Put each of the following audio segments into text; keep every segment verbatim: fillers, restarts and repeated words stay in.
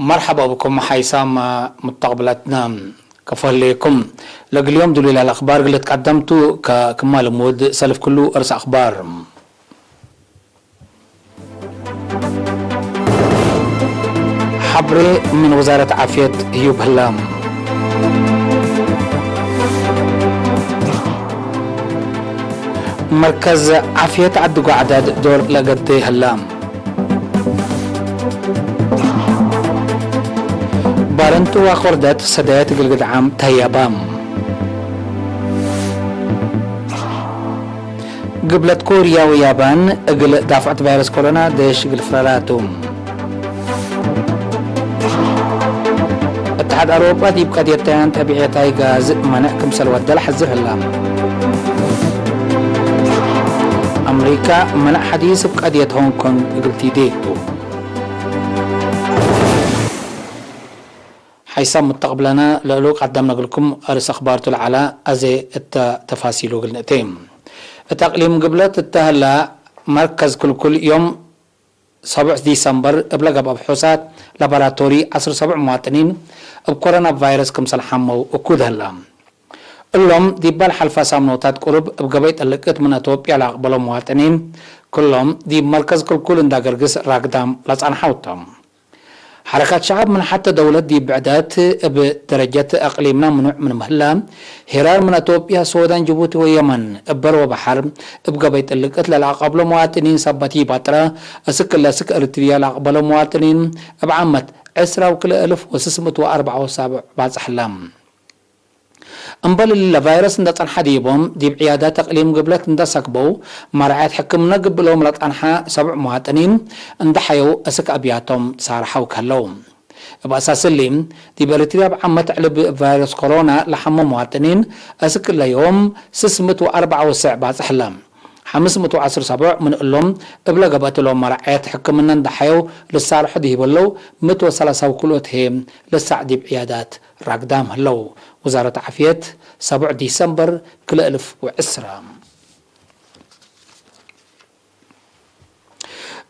መርሐባ ብኩም ሓይሳም ሙተቅብለትና፣ ከፎ ህሌኩም። ለእግል ዮም ድሉይ ለአክባር እግል ልትቀደም ቱ፣ ከክማ ልሙድ ሰልፍ ክሉ እርስ አክባር። ሐብሬ ምን ውዛረት ዓፍየት ህዩብ ህላ። መርከዝ ዓፍየት ዐዲ ጓዕዳድ ዶር ለገዴ ህላ። ባረንቱ ወአቆርደት ሰዳየት እግል ግድዓም ተህያባ። ግብለት ኮርያ ወያባን እግል ዳፍዐት ቫይረስ ኮሮና ደሽ እግል ፍረራቱ። እትሓድ አውሮጳ ዲብ ቀድየት ተያን ጠቢዕየታይ ጋዝ መነዕ ክምሰል ወደ ለሐዝር ህላ። አምሪካ መነዕ ሐዲስ እብ ቀድየት ሆንግ ኮንግ እግል ቲዴ ቱ። ሓይሳም ሙተቅብለና ለእሉ ቀደምነ እግልኩም አርስ አክባርቱ ለዐለ አዜ እተ ተፋሲሉ እግል ንእቴ። እት አቅሊም ግብለት እተ ህላ መርከዝ ክልኩል ዮም ሰቡዕ ዲሰምበር እብ ለገብአ ፍሑሳት ላቦራቶሪ ዐስር ሰቡዕ መዋጥኒን እብ ኮሮና ቫይረስ ክምሰል ሐመው እኩድ ህላ። እሎም ዲበ ለሐልፈ ሳምኖታት ቅሩብ እብ ገበይ ጥልቅት ምን አቶብያ ለአቅበሎ መዋጥኒን ክሎም ዲብ መርከዝ ክልኩል እንዳ ገርግስ ራግዳም ለጸንሐው ቶም። ሐረካት ሸዐብ ምን ሐቴ ደውለት ዲብ ብዕደት እብ ደረጀት አቅሊምና ምኑዕ ምን ምህላ፣ ሄራር ምን አቶብያ፣ ሶዳን፣ ጅቡቲ ወየመን እበር ወበሐር እብ ገበይ ጥልቅት ለለአቀብሎ መዋጥኒን ሰበት ይባጥረ፣ እስክ ለእስክ እርትርያ ለአቅበሎ መዋጥኒን እብ ዓመት ዕስራ ወክልኤ እልፍ ወስስ ምእት ወአርበዕ ወሳብዕ ባጽሕ ህላ። እምበል እሊ ለቫይረስ እንደ ጸንሐ ዲቦም፣ ዲብ ዕያዳት አቅሊም ግብለት እንደ ሰክበው፣ መራዐየት ሕክምነ ግብሎም ለጸንሐ ሰብዕ መዋጥኒን እንደ ሐየው እስክ አብያቶም ትሳርሐው ከህለው። እብ አሳስ እሊ፣ ዲብ ኤሪትርያ እብ ዓመት ዕልብ ቫይረስ ኮሮና ለሐመ መዋጥኒን እስክ ለዮም ስስ ምእት ወአርበዕ ወሰዕ ባጽሕ ህለ። ሐምስ ምእት ወዐስር ሰብዕ ምን እሎም እብለ ገብአት እሎም መራዐየት ሕክምነ እንደ ሐየው ልሳርሖ ዲብ ህለው፣ ምእት ወሰላሳ ወክልኦት ህዬ ልሳዕ ዲብ ዕያዳት ራግዳም ህለው። ውዛረት ዓፍየት፣ ሰቡዕ ዲሰምበር ክልኤ እልፍ ወዕስራ።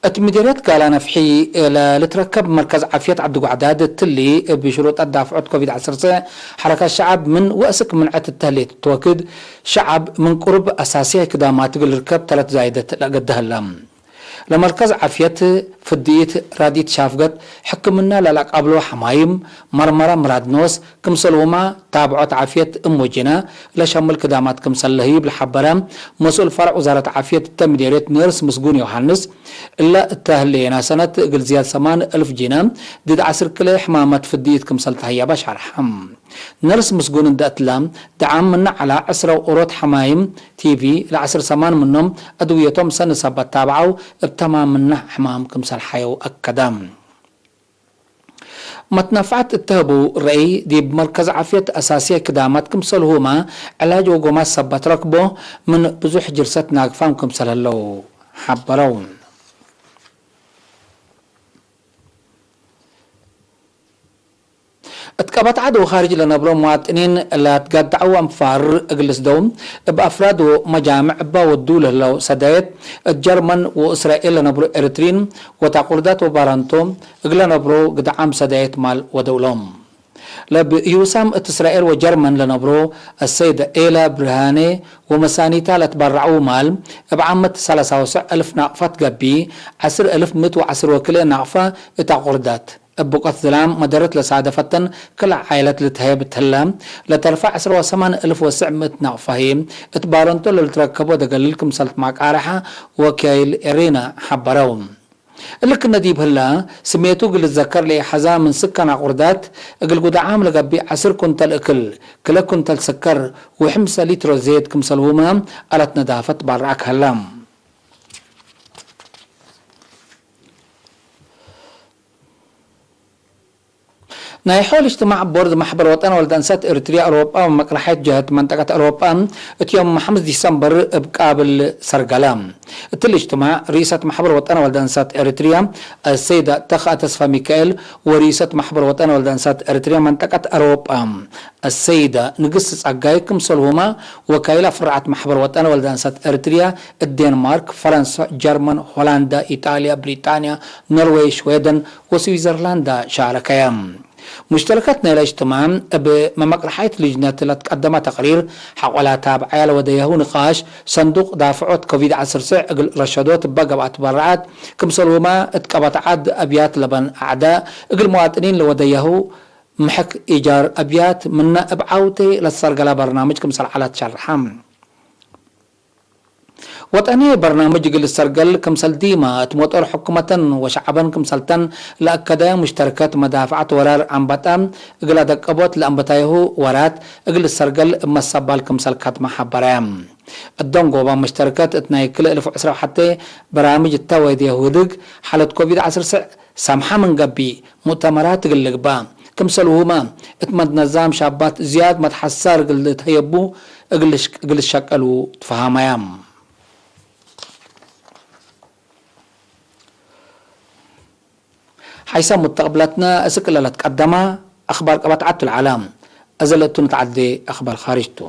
እት ምዴርየት ጋላ ነፍሒ ለልትረከብ መርከዝ ዓፍየት ዐዲ ጓዕዳድ እትሊ፣ እብ ሽሩጠት ዳፍዖት ኮቪድ ዐሰርተ፣ ሐረካት ሸዐብ ምን ወእስክ ምንዐት እተ ህሌት እት ወክድ፣ ሸዐብ ምን ቅሩብ አሳስያይ ክዳማት እግል ልርከብ ተለት ዛይደት ለአገደ ህለ። ለመርከዝ ዓፍየት ፍድኢት ራዲት ሻፍገት፣ ሕክምነ ለለአቃብሎ ሐማይም፣ መርመረ ምራድ ኖስ፣ ክምሰልሁመ ታብዖት ዓፍየት እም ወጂነ ለሸምል ክዳማት ክምሰል ለህይብ ለሐበረ መስኡል ፈርዕ ውዛረት ዓፍየት እተ ምዴርየት ነርስ ምስጉን ዮሐንስ፣ እለ እተ ህሌነ ሰነት እግል ዝያድ ሰማን እልፍ ጂነ ድድ ዐስር ክልኤ ሕማመት ፍድኢት ክምሰል ተህየበ ሸርሐ። ነርስ ምስጉን እንደ እትለ፣ ደዓም ምነ ዐላ ዕስረ ኦሮት ሐማይም ቲቪ ለዐስር ሰማን ምኖም አድውየቶም ሰኒ ሰበት ታብዐው፣ እብ ተማም ምነ ሕማም ክምሰል ሐየው አከደ። መትነፍዐት እተ ህበው ረአይ፣ ዲብ መርከዝ ዓፍየት አሳስያይ ክዳማት ክምሰልሁመ፣ ዕላጅ ወጎማት ሰበት ረክቦ ምን ብዙሕ ጅልሰት ናግፋም ክምሰል ህለው ሐበረው። እት ቀበት ዐድ ወኻርጅ ለነብሮ መዋጥኒን ለትጋድዐው አንፋር እግል ልስደው፣ እብ አፍራድ ወመጃምዕ እበ ወዱ ለህለው ሰዳየት፣ እት ጀርመን ወእስራኤል ለነብሮ ኤሪትሪን ወታቁርዳት ወባረንቶ እግለ ነብሮ ግድዓም ሰዳየት ማል ወደው እሎም። ለብህዩሳም እት እስራኤል ወጀርመን ለነብሮ አሰይደ ኤላ ብርሃኔ ወመሳኒታ ለትበረዐው ማል፣ እብ ዓመት ሰላሳ ወሰዕ እልፍ ናቅፋ ትገብእ፣ ዐስር እልፍ ምእት ወዐስር ወክልኤ ናቅፋ እት አቁርዳት። እብ ብቆት ዝላም መደረት ለሳደፈተን ክልኤ ዓይለት ልትሀየብ እት ህለ፣ ለተርፈ ዐስር ወሰማን እልፍ ወስዕ ምእት ናቅፋ ህዬ እት ባረንቶ ለልትረከቦ ደገልል ክምሰል ትማቃረሐ ወኪይል ኤሪና ሐበረው። እሊ ክነ ዲብ ህለ፣ ስሜቱ እግል ልትዘከር ለኢሐዛ ምን ስካን አቁርዳት፣ እግል ጉዳዓም ለገብእ ዐስር ኩንተል እክል፣ ክለ ኩንተል ስከር ወሕምሰ ሊትሮ ዜት ክምሰልሁመ አለት ነዳፈት ባርዐክ ሀለ። ናይ ሖል እጅትማዕ ቦርድ ማሕበር ወጠን ወልደ እንሰት ኤሪትርያ አውሮጳ ወመቅለሓይት ጀህት መንጠቀት አውሮጳ እት ዮም ሐምስ ዲሰምበር እብ ቃብል ሰርገለ። እትሊ እጅትማዕ ርኢሰት ማሕበር ወጠን ወልደ እንሰት ኤሪትርያ አሰይደ ተኽአ ተስፋ ሚካኤል ወርኢሰት ማሕበር ወጠን ወልደ እንሰት ኤሪትርያ መንጠቀት አውሮጳ አሰይደ ንግስት ጸጋይ ክምሰልሁመ ወካይላ ፍርዓት ማሕበር ወጠን ወልደ እንሰት ኤሪትርያ እት ዴንማርክ፣ ፈረንሰ፣ ጀርመን፣ ሆላንዳ፣ ኢጣልያ፣ ብሪጣንያ፣ ኖርዌይ፣ ሽዌደን ወስዊዘርላንዳ ሻረከየ። ሙሽተረከት ናይለ እጅትማዕ እብ መመቅለሓይት ልጅነት ለትቀደመ ተቅሪር፣ ሐቆላ ታብዐያ ለወደያሁ ንቃሽ፣ ሰንዱቅ ዳፍዖት ኮቪድ ዐስር ስዕ እግል ረሸዶት እበ ገብአት በረዐት፣ ክምሰልሁመ እት ቀበት ዐድ አብያት ለበን አዕደ እግል መዋጥኒን ለወደያሁ ምሕክ ኢጃር አብያት ምነ እብ ዐውቴ ለትሰርገለ በርናምጅ ክምሰል ዐለ ትሸርሐ። ወጠንዬ በርናምጅ እግል ልትሰርገል ክምሰል ዲመ እት ሞጦር ሕኩመተን ወሸዐበን ክምሰልተን ለአከደ ሙሽተረከት መዳፍዐት ወራር አንበጠ እግል አደቀቦት ለአንበታይሁ ወራት እግል ልትሰርገል እብ መሰባል ክምሰል ከትመ ሐበረ። እት ደንጎባ ሙሽተረከት እት ናይ ክልኤ እልፍ ወዕስራ ወሐቴ በራምጅ እተ ወዴሁ ህድግ ሓለት ኮቪድ ዐስር ስዕ ሰምሐ ምን ገብእ፣ ሙእተመራት እግል ልግበእ፣ ክምሰልሁመ እት መትነዛም ሻባት ዝያድ መትሐሳር እግል ልትሀየቡ እግል ልሽ-፣ እግል ልሸቀሉ ትፈሀመየ። ሐይሰ ሙተቅብለትነ እስክ እለ ለትቀደመ አክባር ቀበት ዐቱ ለዐለ። እዘ ለእቱ ንትዐዴ አክባር ካርጅ ቱ።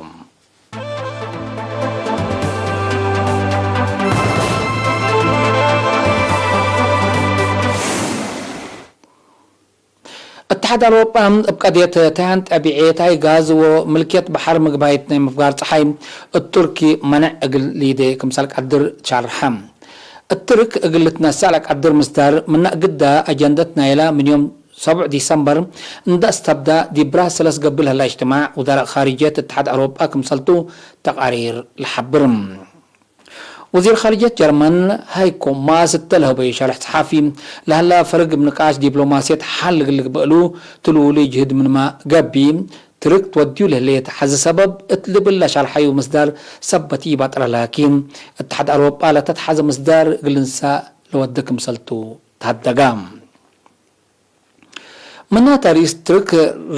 እትሓድ አውሮጳ እብ ቀድየት ተያን ጠቢዔ፣ ታይ ጋዝ ወምልክየት በሐር ምግባይት ናይ ምፍጋር ጸሓይ እት ቱርኪ መነዕ እግል ሊዴ ክምሰል ቀድር ትሻርሐ። እት ቱርክ እግል ልትነሰእ ለቀድር ምስዳር ምነ እግዳ አጀንደት ናይላ ምን ዮም ሰቡዕ ዲሰምበር እንደ አስተብዳ ዲብ ብራሰልስ ገብእ ለህለ እጅትማዕ ውዘራእ ካርጅየት እትሓድ አውሮጳ ክምሰልቱ ተቃሪር ለሐብር። ወዚር ካርጅየት ጀርመን ሃይኮ ማስ እተ ለሀበዩ ሸርሕ ጸሓፊ፣ ለሀላ ፈርግ እብ ንቃሽ ዲፕሎማስየት ሐል እግል ልግበእ እሉ ትልውሉ ጅህድ ምንመ ገብእ፣ ትርክ ትወድዩ ለህሌት ሐዚ ሰበብ እት ልብል ለሻርሐዩ ምስዳር ሰበት ኢባጥረ ላኪን፣ እትሓድ አውሮጳ ለተትሐዘ ምስዳር እግል ልንሳእ ለወደ ክምሰልቱ ተሀደጋ። ምናተ ርኢስ ትርክ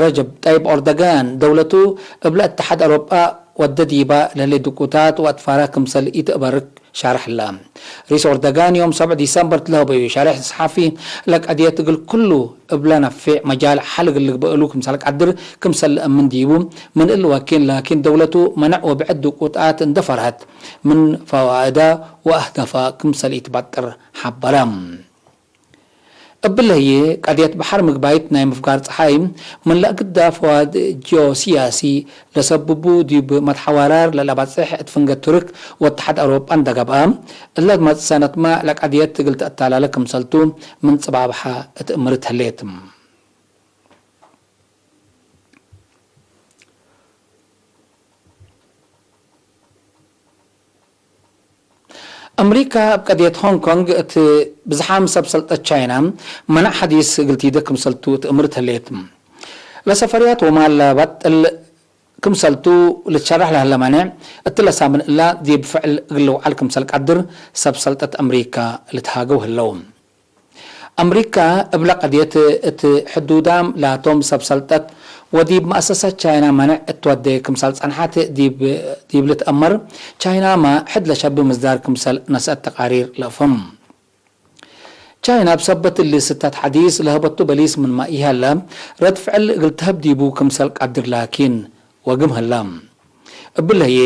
ረጀብ ጠይብ ኦርደጋን፣ ደውለቱ እብለ እትሓድ አውሮጳ ወደ ዲባ ለህሌት ድቁታት ወአትፋራ ክምሰል ኢትአበርክ ሻርሕ ህለ። ርኢስ ኦርደጋን ዮም ሰብዕ ዲሰምበር ለሀበዩ ሻርሕ ሰሓፊ፣ ለቀድየት እግል ክሉ እብለ ነፌዕ መጃል ሐል እግል ልግበእ እሉ ክምሰል ቀድር ክምሰል ለአምን ዲቡ፣ ምን እሊ ወኪን ላኪን ደውለቱ መነዕ ወብዕድ ድቁታት እንደ ፈርሀት፣ ምን ፈዋእዳ ወአህደፋ ክምሰል ኢትባጥር ሐበረ። እብለ ህዬ፣ ቀድየት በሐር ምግባይት ናይ ምፍጋር ጸሓይ፣ ምን ለእግዳ ፈዋድ ጂኦሲያሲ ለሰብቡ፣ ዲብ መትሐዋራር ለለበጽሕ እት ፍንገ ቱርክ ወእትሓድ አውሮጳ እንደ ገብአ፣ እለ መጽእ ሰነትመ ለቀድየት እግል ተአታላለ ክምሰልቱ ምን ጽባብሐ እት እምርት ህሌት። አምሪካ እብ ቀድየት ሆንግ ኮንግ እት ብዝሓም ሰብ ሰልጠት ቻይና መናዕ ሐዲስ እግል ቲደ ክምሰልቱ እት እምርት ህሌት። ለሰፈርያት ወማል ለበጥል ክምሰልቱ ልትሸረሕ ለህለ መኔዕ፣ እትለ ሳምን እላ ዲብ ፍዕል እግል ልውዓል ክምሰል ቀድር ሰብ ሰልጠት አምሪካ ልትሃገው ህለው። አምሪካ እብለ ቀድየት እት ሕዱዳም ላቶም ሰብ ሰልጠት ወዲብ መአሰሰት ቻይና መነዕ እትወዴ ክምሰል ጸንሐት ዲብ፣ ዲብ ልትአመር፣ ቻይናመ ሕድ ለሸቢ ምስዳር ክምሰል ነስአት ተቃሪር ለአፍህም። ቻይና እብ ሰበት እሊ ስተት ሐዲስ ለሀበቱ በሊስ ምንመ ኢሀለ፣ ረድ ፍዕል እግል ተህብ ዲቡ ክምሰል ቀድር ላኪን፣ ወግም ህለ። እብለ ህዬ፣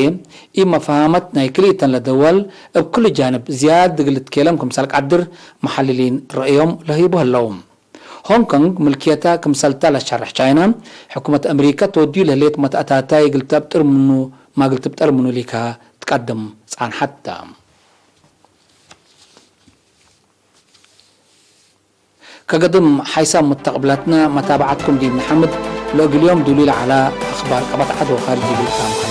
ኢመፋሀመት ናይ ክልኢተን ለደወል እብ ክሉ ጃንብ ዝያድ እግል ልትኬለም ክምሰል ቀድር መሐልሊን ረአዮም ለህይቡ ህለው። ሆንግ ኮንግ ምልክየታ ክምሰልተ ለሸርሕ ቻይና፣ ሕኩመት አምሪከ ትወድዩ ለህሌት መትአታታይ እግል ተብጥር ምኑ፣ ማግል ትብጠር ምኑ ሊካ ትቀድም ጻንሐት ተ። ከገድም ሓይሳም ሙተቅብላትነ መታብዓትኩም ዲብ ነሐምድ፣ ለእግል ዮም ዱሉይ ለዐላ አኽባር ቀበት ዐድ ወካርጅ ዲብ ኢልታም